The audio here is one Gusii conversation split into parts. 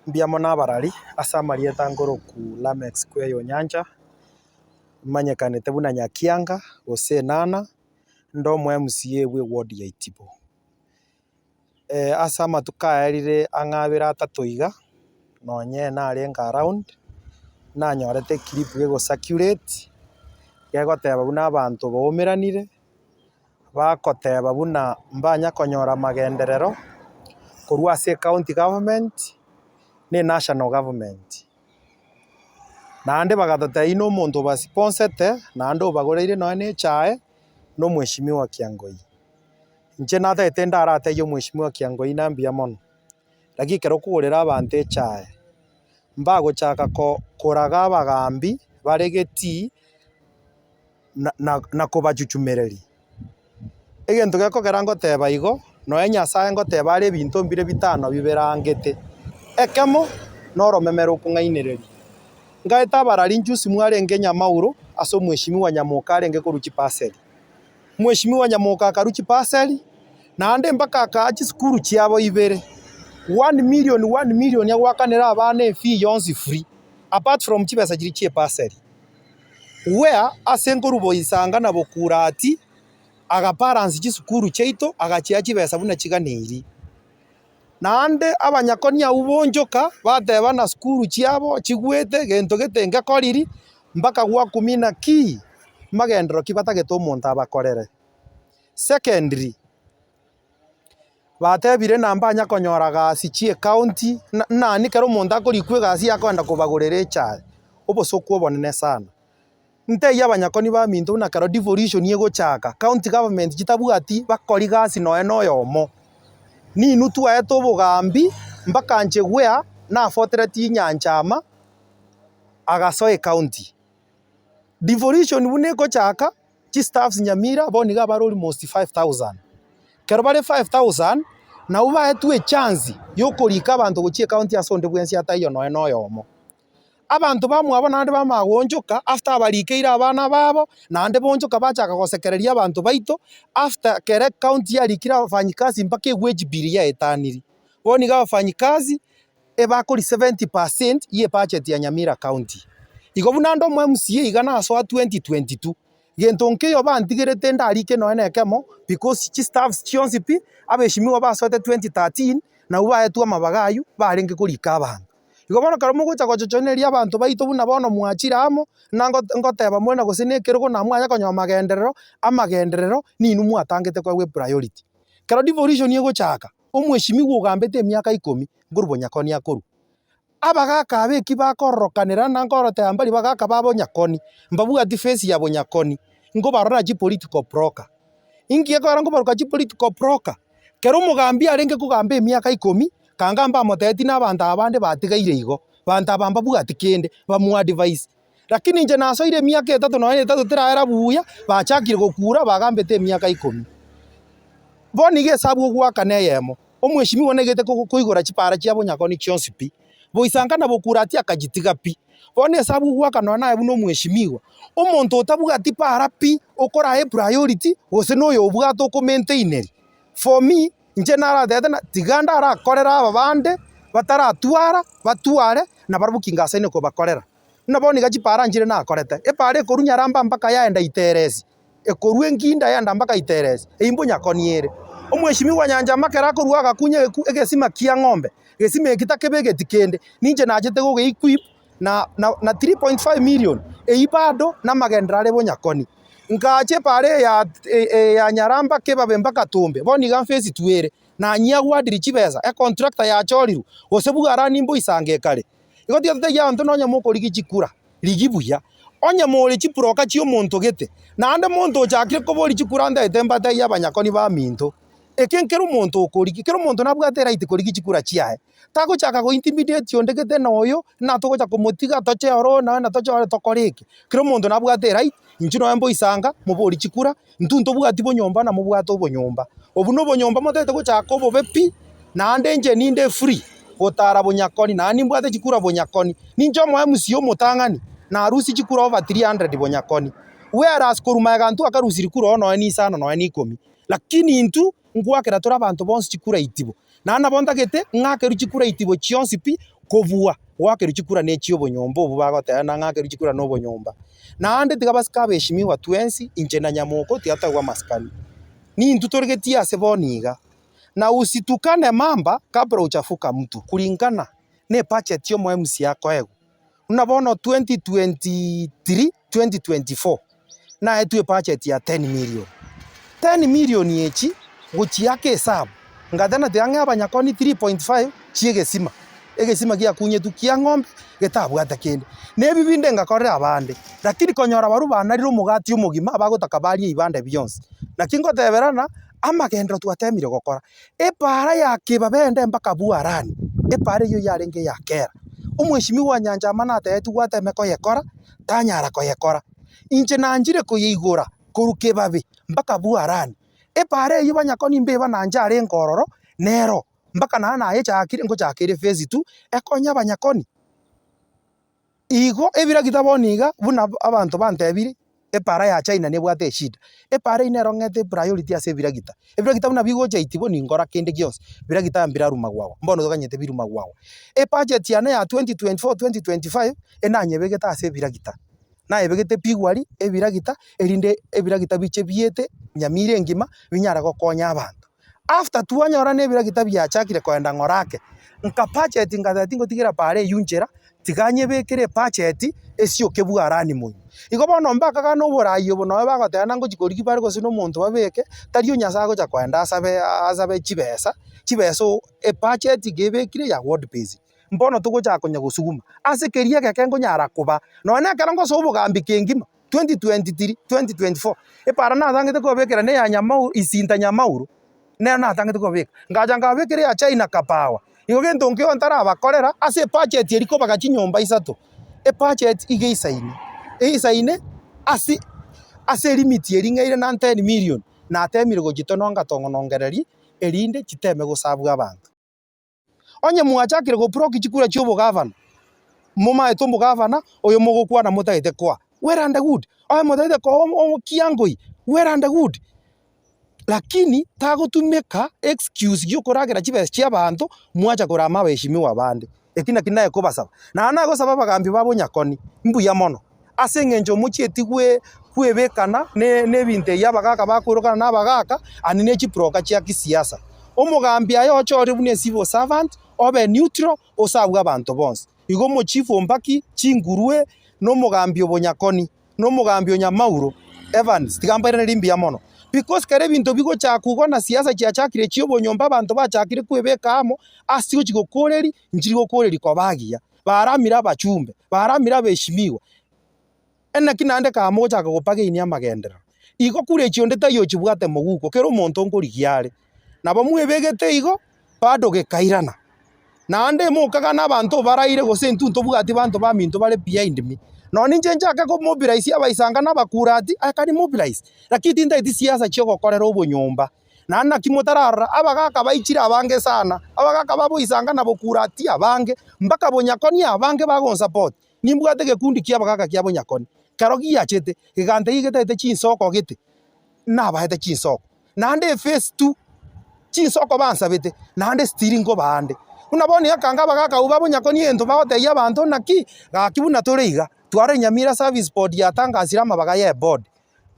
Mbuya mono abarari ase amarieta nkoroku Lameck Square Onyancha, manyekanete buna Nyakianga gose Enana, nde omo MCA bwe eward ya Itibo. Ase amatuko aerire ang'e abere atato iga, nonye narenge around, nanyorete eclip gego circulate, gegoteba buna abanto baumeranire. Bagoteba buna mbanya konyora amagenderero korwa ase ecounty government na enational government. Naende bagatotebia buna omonto obasiponsete naende obagoreire nonya na echae na omweshimiwa Kiangoi. Inche natagete ndaratebie omweshimiwa Kiangoi na mbuya mono, lakini ekero okogorera abanto echae, mbagochaka ko koraga abagambi bare getii. na kobachuchumereria. Egento gekogera ngoteba igo, nonya Nyasae ngoteba are ebinto mbire bitano biberangete, ekemo, noromeme rokong'ainereria. Ngaete abarari nchusi mwarenge nyamauro ase omweshimiwa Nyamoka arenge korwa chipaseri. Omweshimiwa Nyamoka akarwa chipaseri, naende mpaka akaa chisukuru chiabo ibere, one million, one million agoakanera abana efee yonsi free, apart from chibesa chiria chi'epaseri. Where ase nkorwa boisanga na bokurati, agabalance chisukuru chiaito agachia chibesa buna chiganeiri. Naende abanyakoni abwo bonchoka bateba na sukuru chiabo chigwete gento gete ngekoriri mpaka gwakumia naki magenderero ki batagete omonto abakorere. Secondly, batebire na mbanya konyora gasi chi'ecounty, na nani ekero omonto akorikwa egasi akogenda kobagorera echae, obosoku obonene sana. Ntebie abanyakoni baminto buna ekero devolution egochaka, county government chitabwati bakori gasi nonya na oyomo, ninwe twaete obogambi mpaka inche gwea nafotereti nyanchama agasoa ecounty. Devolution buna egochaka, chistaffs Nyamira bono nigo abare almost 5000. Ekero bare 5000, nabwo baetwe echance ya okorika abanto gochia ecounty ase onde bwensi ataiyo nonya na oyomo. Abanto bamwabo naende bamanya goonchoka after abarikeire abana babo, naende boonchoka bachaka gosekereria abanto baito, after ekero ecounty yarikire abafanyikazi mpaka ewage bill yaetaniri. Bono iga abafanyikazi. ebakori 70 percent ye ebudget ya Nyamira county. Igo buna ande omo MCA iga nasoa 2022, gento nkeiyo bantigerete ndarike nonya na ekemo because chistaffs chionsi pi, abeshimiwa basoete 2013 nabwo baetwe amabaga aywo barenge korika abanto. Igo bono ekero mogocha gochochoneria abanto baito buna bono mwachire amo, buna ngoteba mwena gose na ekerogo na mwanya konyora magenderero, amagenderero ninwe mwatangete koegwa epriority. Ekero devolution egochaka. Omweshimiwa ogambete emiaka ikomi, nkorwa bonyakoni akorwa. Abagaka aba eki bakororokanera na nkoroteba mbari bagaka ba bonyakoni, mbabwati face ya bonyakoni, nkobarora chipolitical broker. Inki gekogera nkobaroka chipolitical broker? Kero omogambi arenge kogamba emiaka ikomi, kanga mbamotebeti na abanto aba bande batigaire igo, banto aba mbabwati kende, bamoadvise. Lakini inche nasoire emiaka etato nonya na etato teraera buya, bachakire gokura bagambete emiaka ikomi. Bono iga esabu ogoakana eyemo, omweshimiwa naigete koigora chipara chia bonyakoni chionsi pi, boisanka na bokura ati akachitiga pi. Bono esabu ogoakana oyo naye buna omweshimiwa, omonto otabwati para pi, okoraa epriority gose na oyo obwate okomaintaineri. For me, inche naratebete ng'a tiga ndarakorere aba bande, bataratwara, batware, nabarabwo ki ngasaine kobakorera. Buna bono iga chipara nchire nakorete, epara ekorwa Nyaramba mpaka yaenda Iteresi, ekorwa Enkinda yaenda mpaka Iteresi, eyio mbonyakoni ere. Omweshimiwa Nyanchama ekero akorwa agakunya egeku egesima kia ng'ombe, gesima eki takebegeti kende, ninche nachete goge equip na na na 3.5 million, eyio bado namagenderero are bonyakoni. Nkacha epara eye ya eye ya Nyaramba kebabe mpaka Tombe, bono iga mfesi two ere, nanyiagwadiri chibesa, econtractor yachorirwe, gose bwarani mboisange ekare. Igo tiga totebie abanto nonya mokorigia chikura, rigia buya. Onye more chiproka chi'omonto gete, naende monto ochakire koboria chikura ntagete mbatebie abanyakoni baminto, eke nkere omonto okorigia, kera omonto nabwate eright korigia chikura chiaye. Tagochaka go intimidate onde gete na oyo, ng'a togocha komotiga toche oro naende na toche ore tokore eke. Kera omonto nabwate eright, inchuo nonya mboisanga, moborie chikura, Intwe ntobwati bonyomba na mobwate obonyomba. Obwo nobonyomba motagete gochaka obobe pi, naende inche ninde free gotara bonyakoni, naende nimbwate chikura bonyakoni. Ninche omo MC omotang'ani, narusie chikura over 300 bonyakoni. Whereas korwa magega intwe akarusirie kura oo nonya na isano nonya na ikomi. Lakini intwe ngoakera tore abanto bonsi chikura itibo. Naende nabo ntagete ng'akerwe chikura itibo chionsi pi. Kobua goakerwa chikura ne chi'obonyomba obwo bagoteba ng'a ng'akerwe chikura na obonyomba. Naende tiga basike abeshimiwa twensi, inche na nyamoko tiga toegwe amasikani. Nintwe torigetie ase bono iga, na usitukane mamba kabla hujavuka mto, kulingana ne ebudget omo MCA akoegwa. Buna bono 2023, 2024 naetwe ebudget ya 10 million. 10 million echi gochiaka esabu, ngateba tiga ng'e abanyakoni 3.5 chi'egesima, egesima giakunyetwe kia ng'ombe getabwate kende. Na ebi binde ngakorera abande, lakini konyora barobwo banarire omogati omogima abagotaka barie ebibanda bionsi. Naki ngoteberana, amagenderero twatemire gokora, Epaara ya kebabende mpaka Buarani, epaara eyio yarenge eya kera. Omweshimiwa Nyanchama natebetigwe ateme koyekora, tanyara koyekora. Inche nanchire koyeigora korwa kebabe mpaka Buarani. Epaara eyio banyakoni mbeba nanche arenge ororo, nero mpaka naye nayechakire, ngochaka ere phase two, ekonye abanyakoni. Igo ebiragita bono iga, buna abanto bantebirie, epara ya China nebwate eshida. Epara eyio nero ng'ete epriority ase ebiragita. Ebiragita buna bigocha itibo ninkora kende gionsi, biragita mbirarwe magwagwa, mbono toganyete birwe magwagwa. Ebudget yane ya 2024 2025, enanyebegete ase ebiragita. Nayebegete pigwari, ebiragita, erinde ebiragita biche biete nyamira engima, binyare gokonya abanto. After twanyora na ebiragita biachakire koenda ng'ora ake, nka budget ngateba tingotigera paara eywo nchera, tiga nyebekere ebudget esioke bwarani moino. Igo bono mbakaga na oborai obo nonye bagoteba ng'a ngochi korigia bare gose na omonto babeke, tari o Nyasaye agocha koenda asabe asabe chibesa, chibesa oo ebudget iga ebekire ya ward based. Mbono togochaka konya gosuguma, ase keria egeke nkonyara koba, nonye na ekero ngosoa obogambi kengima. 2023, 2024, epara natangete kobekera ne ya Nyamauru, Isinta Nyamauru, nero natangete kobeka. Ngacha nkabekera eya China Kapawa. Igo gento nkeigo ntarabakorera ase ebudget eria kobaga chinyomba isato, ebudget iga eisaine, eisaine ase ase elimit eria ng'eire na 10 million, natemire gochitona ngatong'onongereria erinde chiteme gosabwa abanto. Onye mwachakire goproki chikura chi'obogavana, momaete omogavana oyo mogokwana motagete koa, well and good. Onye motagete koa omokiangoi, well and good. Lakini tagotumeka excuse giokoragera chibesa chi'abanto mwacha korama abaheshimiwa bande. Eki naki naye kobasaba. Naende nagosaba abagambi ba bonyakoni, mbuya mono, ase eng'encho mochieti gwe kwebekana ne nebinto ebi abagaka bakoirokana na abagaka and ne chiproka chia kisiasa. Omogambi aye ochore buna ecivil servant, obe neutral, osabwe abanto bonsi. Igo omochifu o Mbaki, chingurue, na omogambi o Bonyakoni, na omogambi o Nyamauro, Evans, tiga mbairanerie mbuya mono. Because kera ebinto bigochakwa igo na siasa chiachakire chi'obonyomba abanto bachakire kwebeka amo, ase gochi gokoreria, nchiri gokoreria koba agiya. Baramire abachumbe, baramire abeshimiwa, Enaki naende kaba mogochaka gopageinia amagenderero. Igo kure echi onde taiyo ochibwate moguko, kera omonto nkorigia are. Nabo mwebegete igo, bado gekairana. Naende mokagana abanto baraire gose intwe ntobwati banto baminto bare behind me. Nonya ninche nchake ko mobilize abaisanga na abakurati, I can mobilize. Lakini tintageti siasa chiogokorera obonyomba. Naende naki motararora abagaka baichire abange sana, abagaka ba boisanga na bokurati abange, mpaka bonyakoni abange bagonsupport. Nimbwate egekundi ki'abagaaka kia bonyakoni, ekero giachete, geganteyia getaete chinsoko gete, nabaete chinsoko. Naende ephase two, chinsoko bansabete, naende still nkobaa ande. Buna bono iga kanga abagaaka abwo ba bonyakoni egento bagotebia abanto naki, gaki buna tore iga, tware Nyamira service board yatangasire amabaga ya eboard,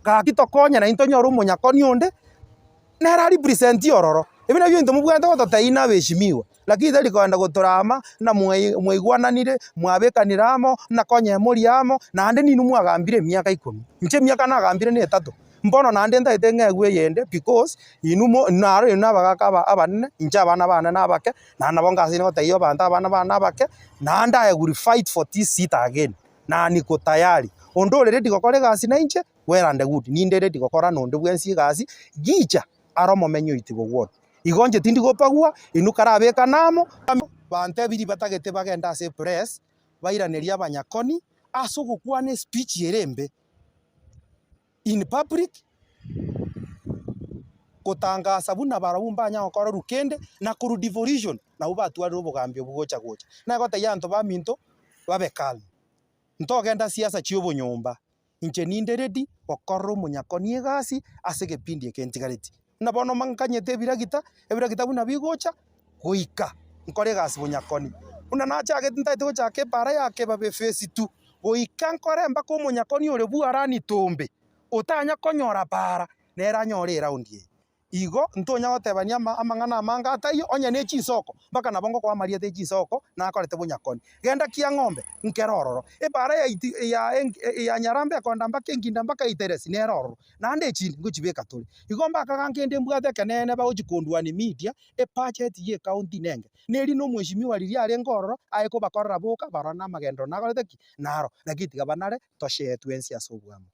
Gaki tokonye naintwe tonyore omonyakoni onde, nere a represent ororo. Ebi nabio ebinto mobwenerete gototebia inwe abeshimiwa, lakini tari kogenda gotorama ng'a mwai mwaigwananire, mwabekanire amo, ng'a konya moria amo, naende ninwe mwagambire emiaka ikomi. Inche emiaka nagambire na etato, mbono naende ntagete ng'egwe eyende because inwe mo naro inwe abagaka aba abanene, inche abana bane na abake, naende nabo ngasire gotebia abanto abana bane abake, naende I will fight for this seat again. na niko tayari. Onde ore ready gokora egasi nainche, well and good, ninde ready gokora nonde bwensi egasi, gicha are omomenyi oitibo gwonsi. Igo inche tindi gopagua, inwe karabekane amo, bantebirie batagete bagende ase epress, bairanerie abanyakoni, ase ogokwana espeech ere embe in public, gotangasa buna barabwo mbanya gokorerwa kende, na korwa devolution nabwo batwarire obogambi obwo gocha gocha. Naye gotebia abanto baminto, babe calm, ntogenda siasa chia obonyomba, inche ninde ready gokorera omonyakoni egasi ase egepindi eke ntigareti. Buna bono nkanyete ebiragita, ebiragita buna bigocha, goika nkore egasi bonyakoni. Buna nachagete ntagete gochaka epaara ya kebabe phase 2, goika nkore mpaka omonyakoni ore bwarani tombe, otanya konyora paara, nere anyore eraundi eye. Igo ntonya gotebania ama amang'ana amange ataiyo, onye ne chinsoko, mpaka nabo ngokoa amarieta e chinsoko nakorete bonyakoni. Genda Kiang'ombe, nkere ororo. Epaara ya iti ya enk ya Nyarambe ekoenda mpaka Enkinda mpaka Iteresi nere ororo. Naende echinde ngochibeka tore. Igo mbakaga nkende mbwate ekeneene bagochi kondwania media, ebudget ye ecounty nenge. Neri na omweshimiwa riria arenge ororo, aye kobakorera boka, barore namagenderero nakorete ki? Naro. Lakini tiga banare, toshare twensi ase oboamo.